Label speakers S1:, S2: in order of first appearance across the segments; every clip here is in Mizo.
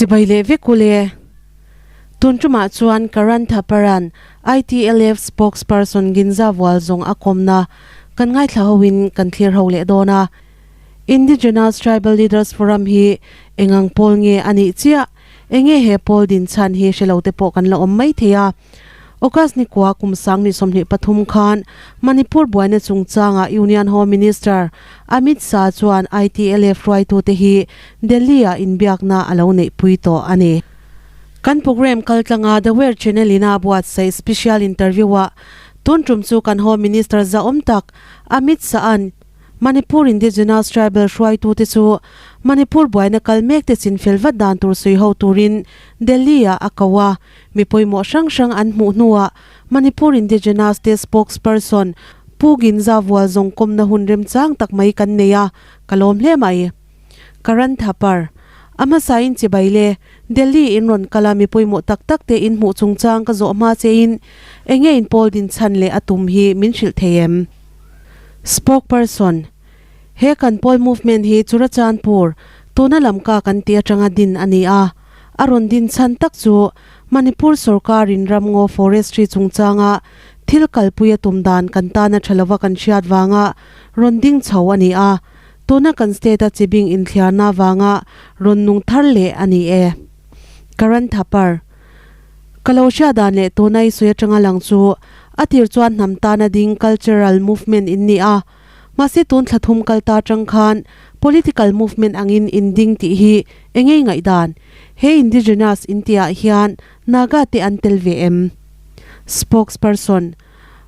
S1: Chibai leh vek u le. Tun tumah chuan Karan Thapar-a'n ITLF spokesperson Ginza Vual zawng a kawmna kan ngaithla hoin kan thlir ho leh dawn a. Indigenous Tribal Leaders Forum hi engang pawl nge a nih chiah? Enge he pawl din chhan hi hre lo te pawh kan la awm mai thei a. August ni kua kum 2023 khan Manipur buaina chungchanga Union Home Minister Amit Shah chuan ITLF hruaitute hi Delhi-ah inbiakna a lo neihpui tawh a ni. Kan programme kaltlanga The Where Channel in a buatsaih special interview-ah tun tum chu kan Home Minister zahawm tak Amit Shah-a'n Manipur Indigenous Tribal hruaitute chu Manipur buaina kal mek te chinfel vat dan tur sawi ho turin Delhi-ah a ko a. Mi pawimawh hrang hrang an hmuh hnuah Manipur Indigenous te spokesperson Pu Ginza Vual zawng kawmna hun remchang tak mai kan nei a, ka lawm hle mai. Karan Thapar, A hmasain chibai le, Delhi in rawn kal a mi pawimawh tak tak te in hmuh chungchang ka zawh hma chein enge in pawl din chhan leh a tum hi min hrilh thei em? Spokesperson, He kan pawl movement hi Churachandpur, tuna Lamka kan tih atanga din a ni a. A rawn din chhan tak chu Manipur sorkarin ramngaw forestry chungchanga thil kalpui a tum dan kan tana tha lova kan hriat vanga rawn ding chho a ni a, tuna kan state-a chibing inthliarna vanga rawn nung thar leh a ni e. Karan Thapar, Ka lo hriat dan leh tuna i sawi atanga lang chu a tir chuan hnam tana ding cultural movement in ni a, Mahse tun thla thum kal ta atang khan political movement angin in ding tih hi engei ngaihdan? He indigenous in tihah hian Naga te an tel ve em? Spokesperson,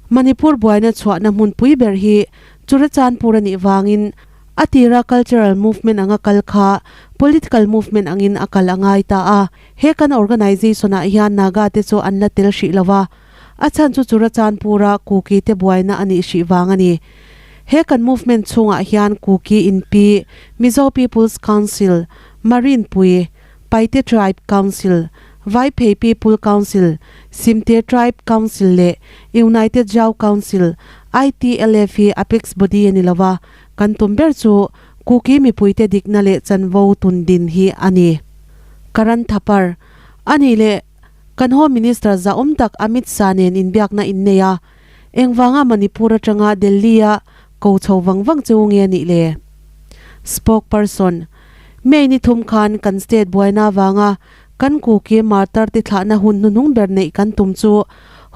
S1: Manipur buaina chhuahna hmunpui ber hi Churachandpur a nih vangin a tira cultural movement anga kal kha political movement angin a kal a ngai ta a. He kan organisation ah hian Naga te chu an la tel hrih lo va. A chhan chu Churachandpur-a Kuki te buaina a nih hrih vang a ni. He kan movement chhungah hian Kuki Inpi, Mizo People's Council, Marinpui, Paite Tribe Council, Vaiphei People Council, Simte Tribe Council leh United Jau Council, ITLF, hi apex body a ni lo va, kan tum ber chu Kuki mipuite dikna leh chanvo tun din hi a ni. Karan Thapar, A nih leh Kan Home Minister zahawm tak Amit Shah nen inbiakna in nei a, engvanga Manipur atanga Delhi-a ko chho vang vang chu nge a nih le? Spokesperson, May ni thum khan kan state buaina avanga kan Kuki martar te thlahna hun hnuhnung ber neih kan tum chu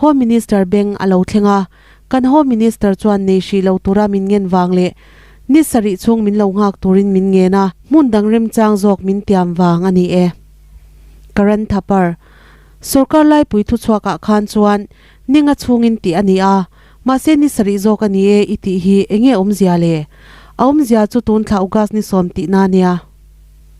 S1: Home Minister beng a lo thleng a, kan Home Minister chuan nei hrih lo tura min ngen vang leh ni sarih chhung min lo nghak turin min ngen a, hmun dang remchang zawk min tiam vang a ni e. Karan Thapar, Sorkar laipui thuchhuakah khan chuan ninga chhungin tih a ni a, mahse ni sarih zawk a ni e i tih hi enge awmzia le? A awmzia chu tun thla August ni sawm tihna a nia.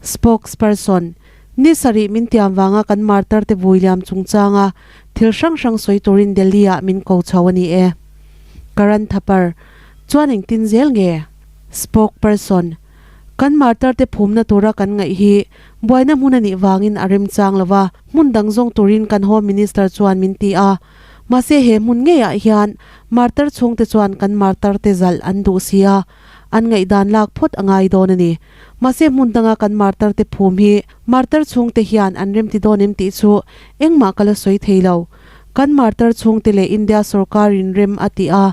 S1: Spokesperson, Ni sarih min tiam vanga kan martar te vui liam chungchanga thil hrang hrang sawi turin Delhi-ah min ko chho a ni e. Karan Thapar, Chuan engtin zel nge? Spokesperson, Kan martar te phumna tura kan ngaih hi buaina hmun a nih vangin a remchang lo va, hmun dang zawng turin kan Home Minister chuan min ti a. Mahse he hmun ngeiah hian martar chhungte chuan kan martar te zalh an duh si a, an ngaihdan lak phawt a ngai dawn a ni. Mahse hmun danga kan martar te phum hi martar chhungte hian an remti dawn em tih chu engmah ka la sawi thei lo. Kan martar chhungte leh India sorkarin rem a ti a,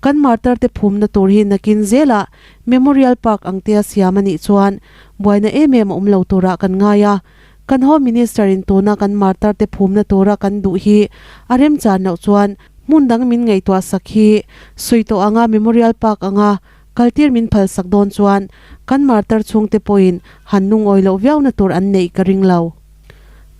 S1: kan martar te phumna tur hi nakin zelah Memorial Park ang tia siam a nih chuan buaina em em a awm lo turah kan ngai a, kan Home Minister in tuna kan martar te phumna tura kan duh hi a remchan loh chuan hmun dang min ngaihtuah sak hi sawi tawh anga Memorial Park anga kaltir min phal sak dawn chuan kan martar chhungte pawhin han lungawi loh viauna tur an neih ka ring lo.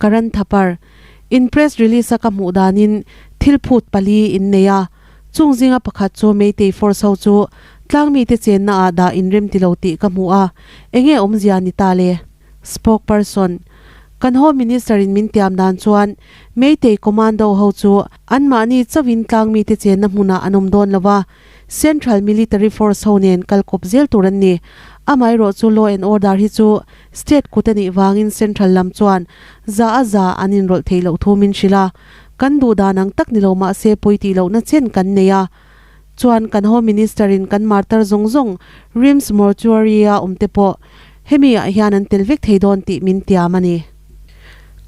S1: Karan Thapar in press release a ka hmuh danin thil phut pali in nei a, Chung zinga pakhat chu Meitei force ho chu tlangmite chenna ah dah inrem ti lo tih ka hmu a, enge awmzia ni ta le? Spokesperson, Kan Home Minister in min tiam dan chuan Meitei commando ho chu anmahni chauhin tlangmite chenna hmunah an awm dawn lo a, Central Military Force ho nen kal kawp zel tur an ni. Amaherawh chu law and order hi chu state kut a nih vangin Central lam chuan za a za an inrawlh theih loh thu min hrilh a, Kan duh dan ang tak ni lo mah se pawi tih lohna chen kan nei a. Chuan kan Home Minister in kan martar zawng zawng RIMS Mortuary a awm te pawh hemi ah hian an tel vek thei dawn tih min tiam a ni.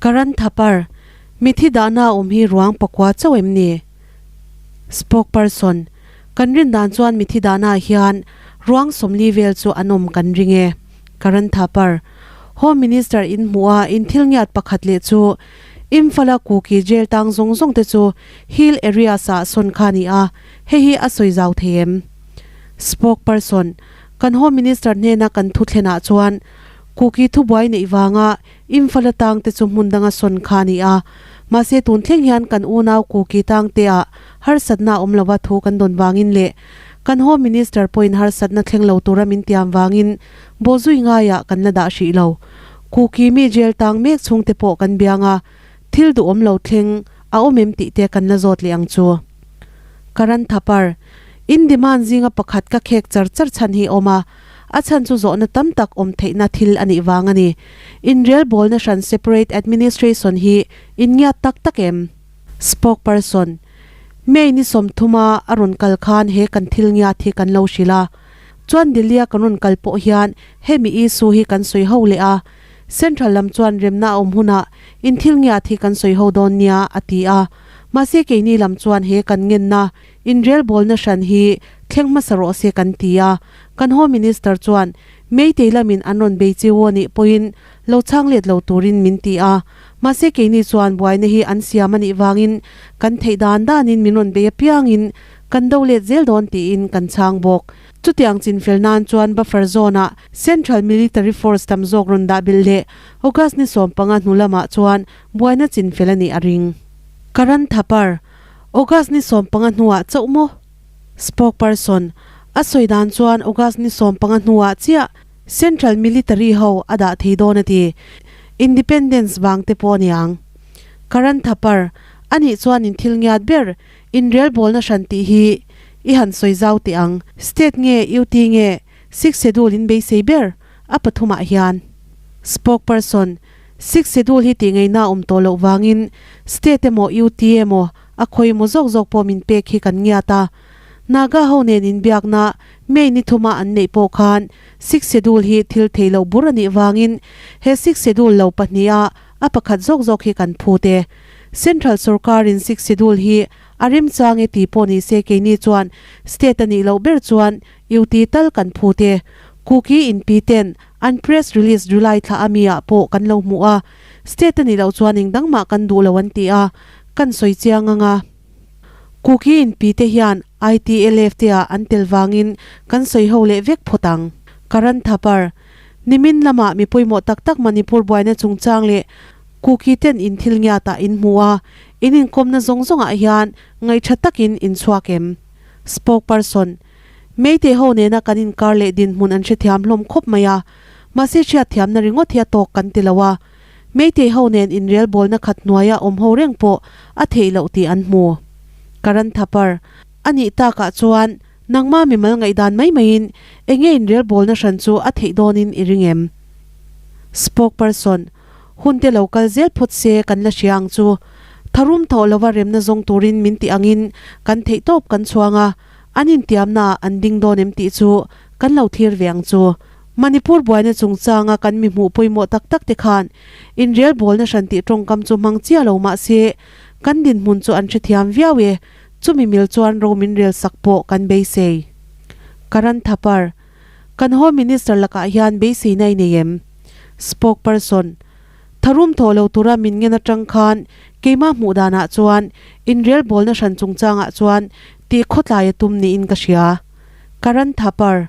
S1: Karan Thapar, Mithi dahna awm hi ruang pakua chauh em ni? Spokesperson, Kan rin dan chuan mithi dahnaah hian ruang sawmli vel chu an awm kan ring e. Karan Thapar, Home Minister in hmuh a in thil ngiat pakhat leh chu Imphal-a Kuki jail tang zawng zawng te chu hill areas ah sawn kha a ni a, hei hi a sawi zau thei em? Spokesperson, Kan Home Minister hnena kan thu thlenah chuan Kuki thubuai neih vanga Imphal-a tang te chu hmun danga sawn kha a ni a, mahse tun thleng hian kan unau Kuki tang te ah harsatna a awm lova thu kan dawn vangin leh kan Home Minister pawhin harsatna thleng lo tura min tiam vangin bawhzui ngaiah kan la dah hrih lo. Kuki mi jail tang mek chhung te pawh kan biang a, thil duhawm lo thleng a awm em tih te kan la zawt leh ang chu. Karan Thapar, In demand zinga pakhat ka khek char char chhan hi awm a, a chhan chu zawhna tam tak awm theihna thil a nih vang a ni. Inrelbawlna hran separate administration hi in ngiat tak tak em? Spokesperson, May ni sawmthuma a rawn kal khan he kan thil ngiat hi kan lo hrilh a. Chuan Delhi-a kan rawn kal pawh hian hemi issue hi kan sawi ho leh a. Central lam chuan remna a awm hunah in thil ngiat hi kan sawi ho dawn nia a ti a. Mahse keini lam chuan he kan ngenna inrelbawlna hran hi thleng hmasa rawh se kan ti a. Kan Home Minister chuan Meitei lamin an rawn bei chiu anih pawhin lo chhang let lo turin min ti a. Mahse keini chuan buaina hi an siam anih vangin kan theih dan danin min rawn bei apiangin kan do let zel dawn tiin kan chhang bawk. Chutiang chinfel nan chuan buffer zone-ah Central Military Force tam zawk rawn dah belh leh August ni 15 hnu lamah chuan buaina chinfel anih a ring. Karan Thapar, August ni 15 hnuah chauh maw? Spokesperson, A sawi dan chuan August ni 15 hnuah chiah Central Military ho a dah thei dawn a ti. Independence vang te pawh a niang. Karan Thapar, A nih chuan in thil ngiat ber, inrelbawlna hran tih hi i han sawi zau teh ang. State nge UT nge Sixth Schedule in beisei ber a pathumah hian. Spokesperson, Sixth Schedule hi tih ngaihna awm tawh loh vangin State emaw UT emaw A khawi maw zawk zawk pawh min pek hi kan ngiat a. Naga ho nen inbiakna May ni thuma an neih pawh khan Sixth Schedule hi thil thei loh bur a nih vangin he Sixth Schedule lo pahniha a pakhat zawk zawk hi kan phut e. Central sorkarin Sixth Schedule hi a remchang e tih pawh ni se keini chuan State a nih loh ber chuan UT tal kan phut e. Kuki inpi ten an press release July thla ami ah pawh kan lo hmu a, State a nih loh chuan engdang mah kan duh lo an ti a. Kan sawi chiang ang a, Kuki inpi te hian ITLF te ah an tel vangin kan sawi ho leh vek phawt ang. Karan Thapar, Nimin lamah mi pawimawh tak tak Manipur buaina chungchang leh Kuki ten in thil ngiatah in hmu a, in inkawmna zawng zawngah hian ngaihṭha takin in chhuak em? Spokesperson, Meitei ho nena kan inkar leh dinhmun an hrethiam hlawm khawp mai a, mahse hriatthiamna ringawt hi a tawk kan ti lo a, Meitei ho nen inrelbawlna khat hnuaia awm ho reng pawh a theih loh tih an hmu. Karan Thapar, A nih takah chuan nangma mimal ngaihdan mai maiin enge inrelbawlna hran chu a theih dawnin i ring em? Spokesperson, Hun te lo kal zel phawt se kan la hria ang chu. Tharum thawh lova remna zawng turin min tih angin kan theihtawp kan chhuang a, an intiamnaah an ding dawn em tih chu kan lo thlir ve ang chu. Manipur buaina chungchanga kan mi hmuh pawimawh tak tak te khan inrelbawlna hran tih tawngkam chu hmang chiah lo mah se, kan dinhmun chu an hrethiam viau e, chumi mil chuan ro min rel sak pawh kan beisei. Karan Thapar, Kan Home Minister lakah hian beiseina i nei em? Spokesperson, Tharum thawh lo tura min ngen atang khan keimah hmuh danah chuan inrelbawlna hran chungchangah chuan tih khawtlai a tum niin ka hria. Karan Thapar,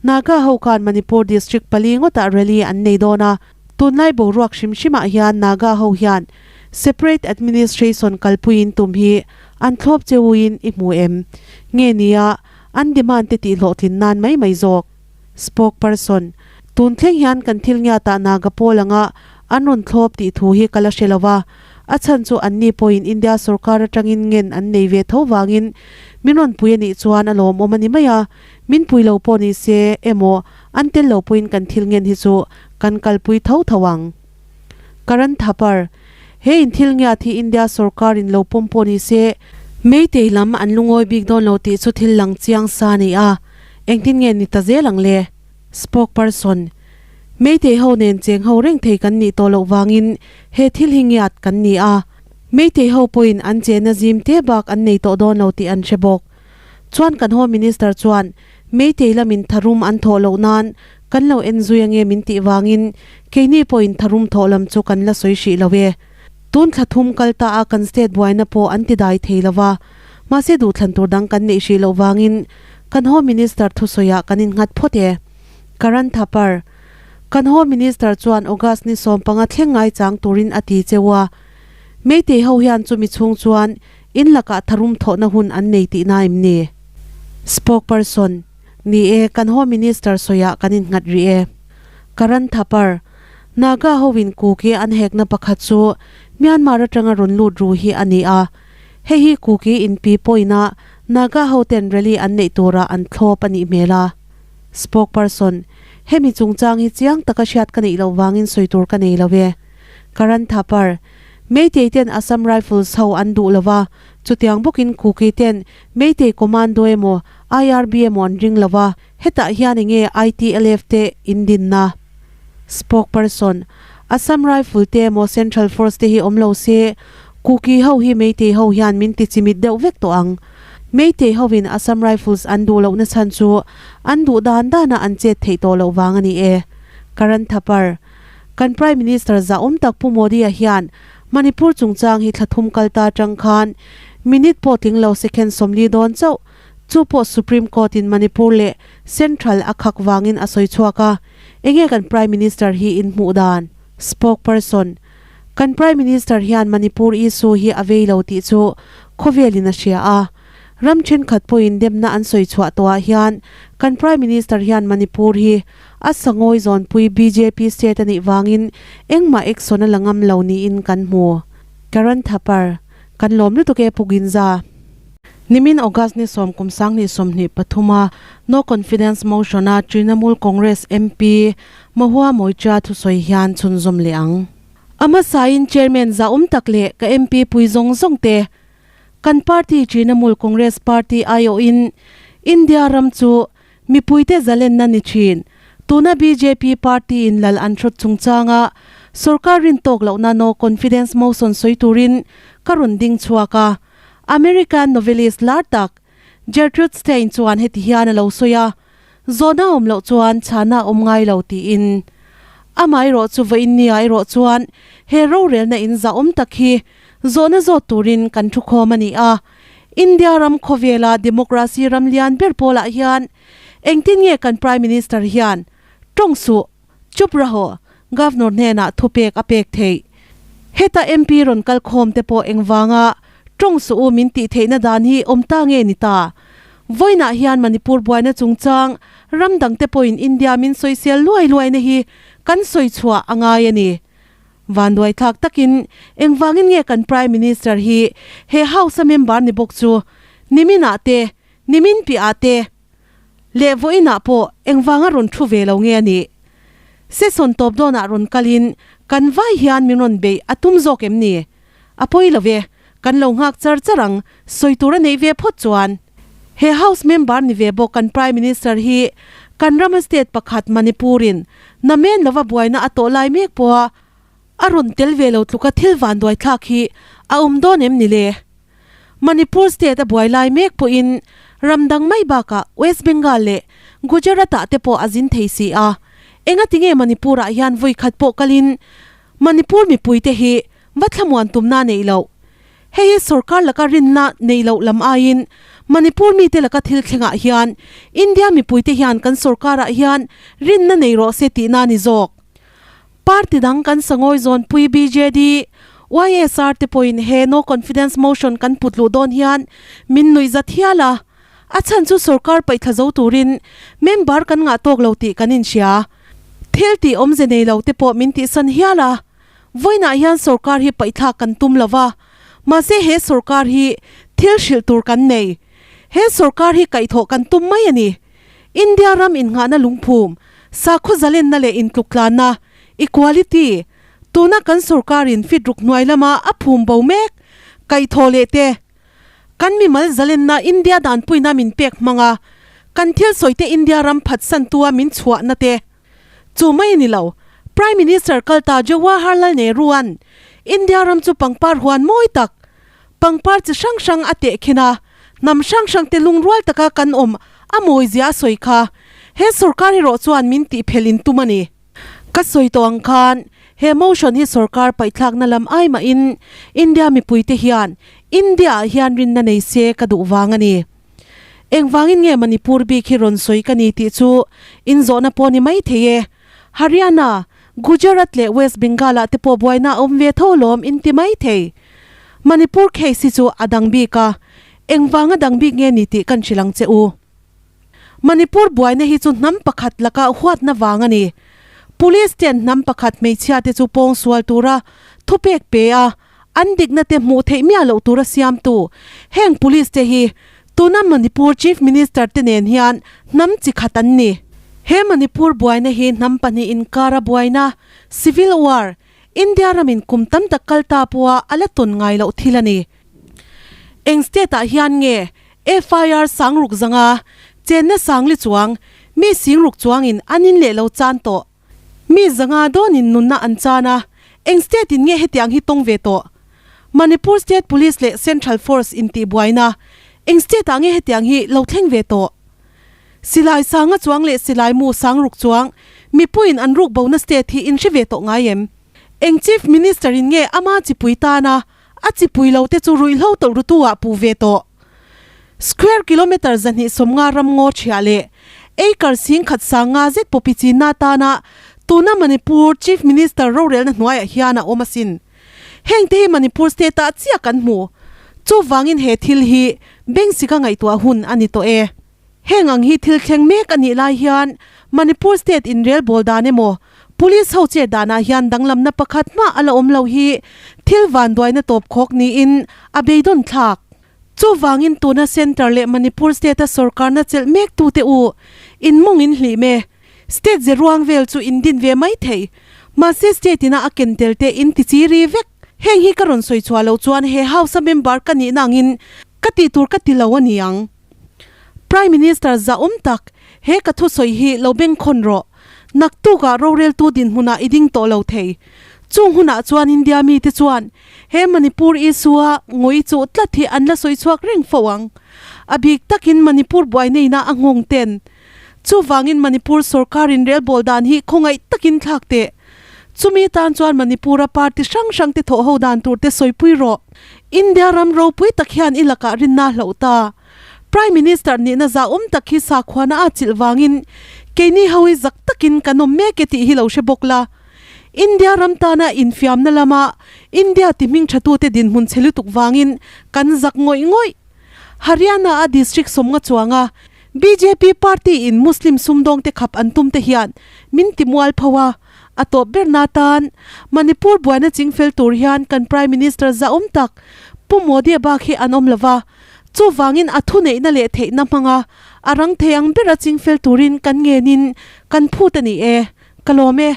S1: Naga ho khan Manipur district pali ngawtah rally an nei dawn a, tunlai boruak hrim hrimah hian Naga ho hian separate administration kalpuiin tum hi an thlawp cheuin i hmu em? Nge nia an demand te tih hlawhtlin nan mai mai zawk? Spokesperson, Tun thleng hian kan thil ngiatah Naga pawl anga an rawn thlawp tih thu hi ka la hre lo va, a chhan chu anni pawhin India sorkar atangin ngen an nei ve tho vangin min rawn pui a nih chuan a lawmawm a ni mai a, Min pui lo pawh ni se emaw an tel lo pawhin kan thil ngen hi chu kan kalpui tho tho ang. Karan Thapar, He in thil ngiat hi India sorkar in lo pawm pawh ni se, Meitei lam an lungawi bik dawn lo tih chu thil lang chiang sa a ni a, engtin nge ni ta zel ang le? Spokesperson, Meitei ho nen cheng ho reng thei kan nih tawh loh vangin he thil hi ngiat kan ni a. Meitei ho pawhin an chena zim te bak an nei tawh dawn lo tih an hre bawk. Chuan kan Home Minister chuan Meitei lamin tharum an thawh loh nan kan lo en zui ange min tih vangin keini pawhin tharum thawh lam chu kan la sawi hrih lo e. Tun thla thum kal ta a kan state buaina pawh an ti dai thei lo va, mahse duhthlan tur dang kan neih hrih loh vangin kan Home Minister thusawiah kan innghat phawt e. Karan Thapar, Kan Home Minister chuan August ni 15 thleng ngai chang turin a ti cheu a, Meitei ho hian chumi chhung chuan in lakah tharum thawhna hun an nei tihna em ni? Spokesperson, Ni e, kan Home Minister sawiah kan innghat rih e. Karan Thapar, Naga hoin Kuki an hekna pakhat chu Myanmar atanga rawn lut ru hi a ni a. Hei hi Kuki inpi pawina Naga hoten rally an neih tura an thlawp a nih hmel a. Spokesperson, Hemi chungchang hi chiang taka hriat ka neih loh vangin sawi tur ka nei lo e. Karan Thapar, Meitei ten Assam Rifles ho an duh lo va, chutiang bawkin Kuki ten Meitei Commando emaw IRB emaw an ring lo va, hetah hian enge ITLF te in dinna? Spokesperson, Assam Rifle te emaw Central Force te hi awm lo se, Kuki ho hi Meitei ho hian min ti chimit deuh vek tawh ang. Meitei hovin Assam Rifles an duh lohna chhan chu an duh dan dana an chet theih tawh loh vang a ni e. Karan Thapar, Kan Prime Minister zahawm tak Pu Modi-a hian Manipur chungchang hi thla thum kal ta atang khan minute pawh tling lo second 40 dawn chauh, chu pawh Supreme Court in Manipur leh Central a khak vangin a sawi chhuak a, enge kan Prime Minister hi in hmuh dan? Spokesperson, Kan Prime Minister hian Manipur issue hi a vei lo tih chu khawvelin a hria a. Ram thenkhat pawhin demna an sawi chhuah tawhah hian kan Prime Minister hian Manipur hi a sangawi zawnpui bjp state a nih vangin engmah action a la ngam lo niin kan hmu. Karan Thapar, Kan lawm lutuk e Pu Ginza. Nimin August ni 10 kum 2023 a No Confidence Motion a Trinamool Congress MP Mahua Moitra thusawi hian chhunzawm leh ang. A hmasain Chairman zahawm tak leh ka MP pui zawng zawng te kan party Trinamool Congress Party aiawhin India ram chu mipuite zalenna ni thin. Tuna bjp party in lal an hrawt chungchanga sorkar rin tawk lohna no confidence motion sawi turin ka rawn ding chhuak a. American novelist lar tak Gertrude Stein chuan heti hian a lo sawi a, Zawhna awm loh chuan chhana awm ngai lo tiin. Amaherawh chu vawiin nia erawh chuan he rorelna in zahawm tak hi zawhna zawt turin kan thukhawm a ni a. India ram khawvela democracy ram lian ber pawlah hian engtin nge kan Prime Minister hian tawng suh, chup raho, Governor hnenah thupek a pek theih? Heta MP rawn kal khawm te pawh engvanga tawng suh u min tih theihna dan hi awm ta nge ni ta? Vawiinah hian Manipur buaina chungchang ram dangte pawhin India min sawisel luai luaina hi kan sawi chhuah a ngai a ni. Vanduai thlak takin engvangin nge kan Prime Minister hi he House a member ni bawk chu niminah te, nimin piahah te leh vawiinah pawh engvanga rawn thu ve lo nge a nih? Session tawp dawnah rawn kalin kan vai hian min rawn beih a tum zawk em ni? A pawi lo ve, kan lo nghak char char ang, sawi tur a neih ve phawt chuan. He House member ni ve bawk kan Prime Minister hi kan rama state pakhat Manipur-in namen lova buaina a tawh lai mek pawha a rawn tel ve lo tluka thil vanduai thlak hi a awm dawn em ni le? Manipur state a buai lai mek pawhin ram dang mai bakah West Bengal leh Gujarat-ah te pawh a zin thei si a, engatinge Manipur-ah hian vawi khat pawh kalin Manipur mipuite hi va thlamuan tumna a neih loh? Hei hi sorkar laka rinna nei loh lam aiin Manipur mite laka thil thlengah hian India mipuite hian kan sorkarah hian rinna nei rawh se tihna a ni zawk. Party dang kan sangawi zawnpui BJD, YSR te pawhin he no confidence motion kan put luh dawn hian min nuih zat hial a. A chhan chu sorkar paihthla zo turin member kan ngah tawk lo tih kan inhria. Thil tih awmze nei lo te pawh min tihsan hial a. Vawiinah hian sorkar hi paihthlak kan tum lo va, mahse he sorkar hi thil hrilh tur kan nei. He sorkar hi kaihthawh kan tum mai a ni. India ram innghahna lungphum, sakhaw zalenna leh intluktlanna, equality, tuna kan sorkarin fit ruk hnuai lama a phum bo mek, kaihthawh leh te, kan mimal zalenna India danpuina min pek hmanga kan thil sawite India ram phatsantua min chhuahna te. Chu mai a ni lo, Prime Minister kalta Jawaharlal Nehru-a'n India ram chu pangpar huan mawi tak, pangpar chi hrang hrang a tehkhin a, hnam hrang hrangte lungrual taka kan awm a mawizia a sawi kha. He sorkar erawh chuan min tihphelh in tum a ni. Ka sawi tawh ang khan he motion hi sorkar paihthlakna lam ai mahin India mipuite hian India-ah hian rinna nei se ka duh vang a ni. Engvangin nge Manipur bik hi rawn sawi ka ni tih chu inzawhna pawh ni mai thei e. Haryana, Gujarat leh West Bengal-ah te pawh buaina a awm ve tho lawm in ti mai thei. Manipur case hi chu a dang bik a, engvanga dang bik nge ni tih kan hrilh ang che u. Manipur buaina hi chu hnam pakhat lakah huatna vang a ni. Police ten hnam pakhat hmeichhia te chu pawngsual tura thupek pe a, an dikna te hmuh theih miah loh tura siamtu heng police te hi tuna Manipur Chief Minister te nen hian hnam chi khat an ni. He Manipur buaina hi hnam pahnih inkara buaina, civil war, India ramin kum tam tak kal ta pawha a la tawn ngai loh thil a ni. Eng state ah hian nge FIR sangruk zanga chenna sangli chuang mi singruk chuangin an in leh lo chan tawh. Mi zanga dawnin nunna an chan a, eng state in nge hetiang hi tawng ve tawh? Manipur State Police leh Central Force intihbuaina eng state ah nge hetiang hi lo thleng ve tawh? Silai sanga chuang leh silai mu sangruk chuang mipuiin an ruk bona state hi in hre ve tawh ngai em? Eng Chief Minister in nge ama chipui tana a chipui lo te chu ruihhlo tawlh rutu ah puh ve tawh? Square kilometre 250 ram ngaw thiah leh acre 10,000 sanga zet pawpi chinna atana tuna Manipur Chief Minister rorelna hnuaiah hian a awm asin. Heng te hi Manipur state ah chiah kan hmu. Chuvangin he thil hi Bengsika ngaihtuah hun a ni tawh e. Heng ang hi thil thleng mek a nih lai hian Manipur state inrelbawl dan emaw Police ho chet danah hian danglamna pakhat hmah a la awm lo hi thil vanduaina tawp khawk niin a beidawn thlak. Chuvangin tuna Centre leh Manipur state-a sorkarna chelh mektute u in mawng in hlim e. State ze ruang vel chu in din ve mai thei. Mahse state ina a ken tel te in ti chi ri vek. Heng hi ka rawn sawi chhuah loh chuan he House-a member ka nihna angin ka tih tur ka ti lo a ni ang. Prime Minister zahawm tak, he ka thusawi hi lo bengkhawn rawh. Naktukah roreltu dinhmunah i ding tawh lo thei. Chung hunah chuan India mite chuan he Manipur issue-a ngawi chuh tlat hi an la sawi chhuak reng fo ang. A bik takin Manipur buaineina a nghawng ten. Chuvangin Manipur sorkar inrelbawl dan hi khawngaih takin thlak teh. Chumi tan chuan Manipur-a party hrang hrangte thawh ho dan turte sawipui rawh. India ram ropui tak hian i lakah rinna a hloh ta. Prime Minister nihna zahawm tak hi sakhuana a chilh vangin keini ho hi zak takin kan awm mek e tih hi lo hre bawk la. India ram tana infiamna lama India ti hming thatute dinhmun chhe lutuk vangin kan zak ngawih ngawih. Haryana a district 50 chuanga bjp party in Muslim sumdawngte khap an tum te hian min ti mual pho a, a tawp ber na tan Manipur buaina chingfel tur hian kan Prime Minister zahawm tak Pu Modi bak hi an awm lova, Chuvangin a thuneihna leh theihna hmanga a rang thei ang bera chingfel turin kan ngenin kan phut a ni e. Ka lawm e.